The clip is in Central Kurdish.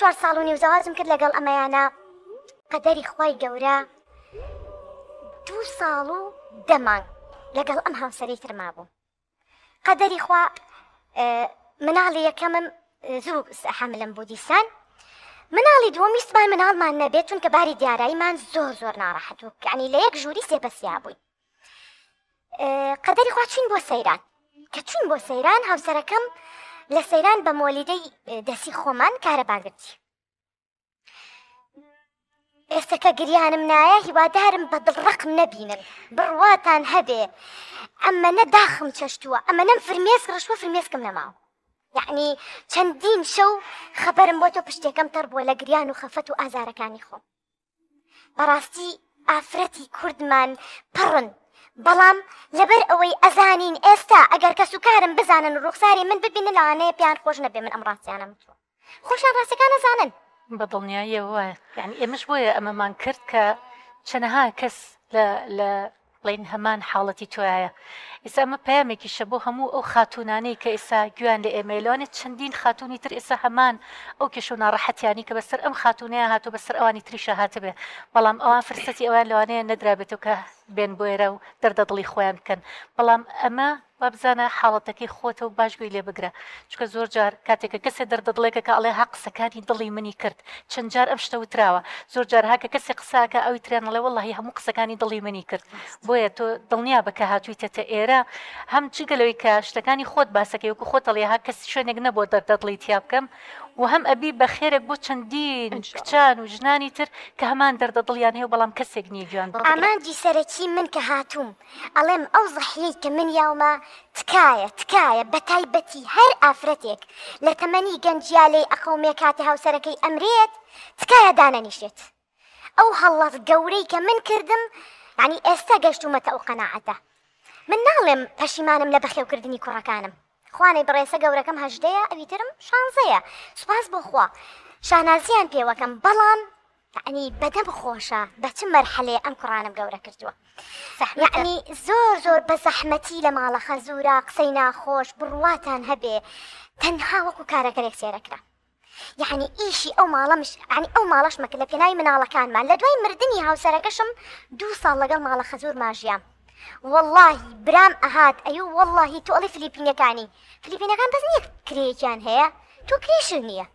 چوار ساڵ و نیو زەواجم کرد لەگەڵ ئەمەیانە قەدەری خوای گەورە دوو ساڵ و دە مانگ لەگەڵ ئەم هاوسەرەی تر مابووم قەدەری خوا مناڵی یەکەمم زوو حەملم بوو دیسان مناڵی دووەم ویستمان مناڵمان نەبێت چونکە باری دیاراییمان زۆر زۆر ناڕەحەت و یعنی لە یەک ژووری سێ بووین قەدەری خوا چوین بۆ سەیران کە چوین بۆ سەیران هاوسەرەکەم لە سەیران بە مۆلیدەی دەسی خۆمان کارەبا گرتی ئێستا کە گریانم نایە هیوادارم بە دڵڕقم نەبینن بڕواتان هەبێ ئەمە نە داخم چەشتووە ئەمە نەم فرمێسک ڕشوە فرمێسکم نەماوە یعنی چەندین شەو خەبەرم بۆ تۆ پشتێکەم تەڕ بووە لە گریان و خەفەت و ئازارەکانی خۆم بەڕاستی ئافرەتی کوردمان پڕن بەڵام لەبەر ئەوەی ئەزانین ئێستا ئەگەر کەس و کارم بزانن و ڕوخساری من ببینن لەوانەیە پێیان خۆش نەبێ من ئەم ڕاستیانەم وتووە خۆشیان ڕاستەکان ئەزانن. بە دڵنیاییەوە وایە یانی ئێمەش بۆیە ئەمەمان کرد کە چەنەها کەس لە لە بڵێین هەمان حاڵەتی تۆیایە ئێستا ئەمە پەیامێکیشە بۆ هەموو ئەو خاتوونانەی کە ئێستا گوێیان لە ئێمەیە لەوانەیە چەندین خاتوونی تر ئێستا هەمان ئەو کێشە و ناڕەحەتیانەی کە بەسەر ئەم خاتوونەیا هاتووە بەسەر ئەوانی تریشا هاتبێ بەڵام ئەوان فرسەتی ئەویان لەوانەیە نەدرابێتەوە کە بێن بۆ ئێرە و دەردە دڵی خۆیان بکەن بەڵام ئەمە وابزانە حاڵەتەکەی خۆتە و باش گوێی لێ بگرە چونکە زۆر جار کاتێک کە کەسێ دەردە دڵێکە کە ئەڵێ ها قسەکانی دڵی منی کرد چەند جار ئەم شتە وتراوە زۆر جار ها کە کەسێ قسە ئەکا ئەوی تریان ئەڵێ وەڵاهی هەموو قسەکانی دڵی منی کرد بۆیە تۆ دڵنیا بە کە هاتوویتەتە ئێرە هەم جگە لەوەی کە شتەکانی خۆت باسەکەی وەکو خۆت ئەڵێ ها کەس شوێنێک نەبووە دەردە دڵی تیا بکەم و هەم ئەبی بە خێرێک بۆ چەندین ان شاء الله. کچان و ژنانی تر کە هەمان دەردە دڵیان هەیە و بەڵام کەسێک نییە گوێیان بۆ بگرێ. ئامانجی سەرەکی من کە هاتووم ئەڵێم ئەو زەحیەی کە من یاومە تکایە تکایە بەتایبەتی هەر ئافرەتێک لە تەمەنی گەنجیا لێی ئەقەومێ کاتێ هاوسەرەکەی ئەمرێت تکایە دانەنیشێت ئەو هەڵەت گەورەی کە من کردم یعنی ئێستا گەشتومەتە ئەو قەناعەتە من ناڵێم پەشیمانم لە بەخێوکردنی کوڕەکانم خوانەی بڕێسە گەورەکەم هەژدەیە ئەوی ترم شانزەیە سوپاس بۆ خوا شانازیان پێوەکەم بەڵام یەعنی بەدەم خۆشە بە چ مەرحەلەیە ئەم کوڕانەم گەورە کردووە یەعنی زۆر زۆر بە زەحمەتی لە ماڵە خەزورا قسەی ناخۆش بڕواتان هەبێ تەنها وەکو کارەکەرێک سێرەکرا یعنی ئیشی ئەو ماڵەمش یعنی ئەو ماڵەشمە کە لە پێناوی مناڵەکانمان لە دوای مردنی هاوسەرەکەشم دوو ساڵ لەگەڵ ماڵە خەزور ماژیام واللهی برام ئەهات ئەیو واللهی تۆ ئەڵێ فلیپینەکانی فلیپینەکان بەس نییە کرێیەکیان هەیە تۆ کرێشت نییە.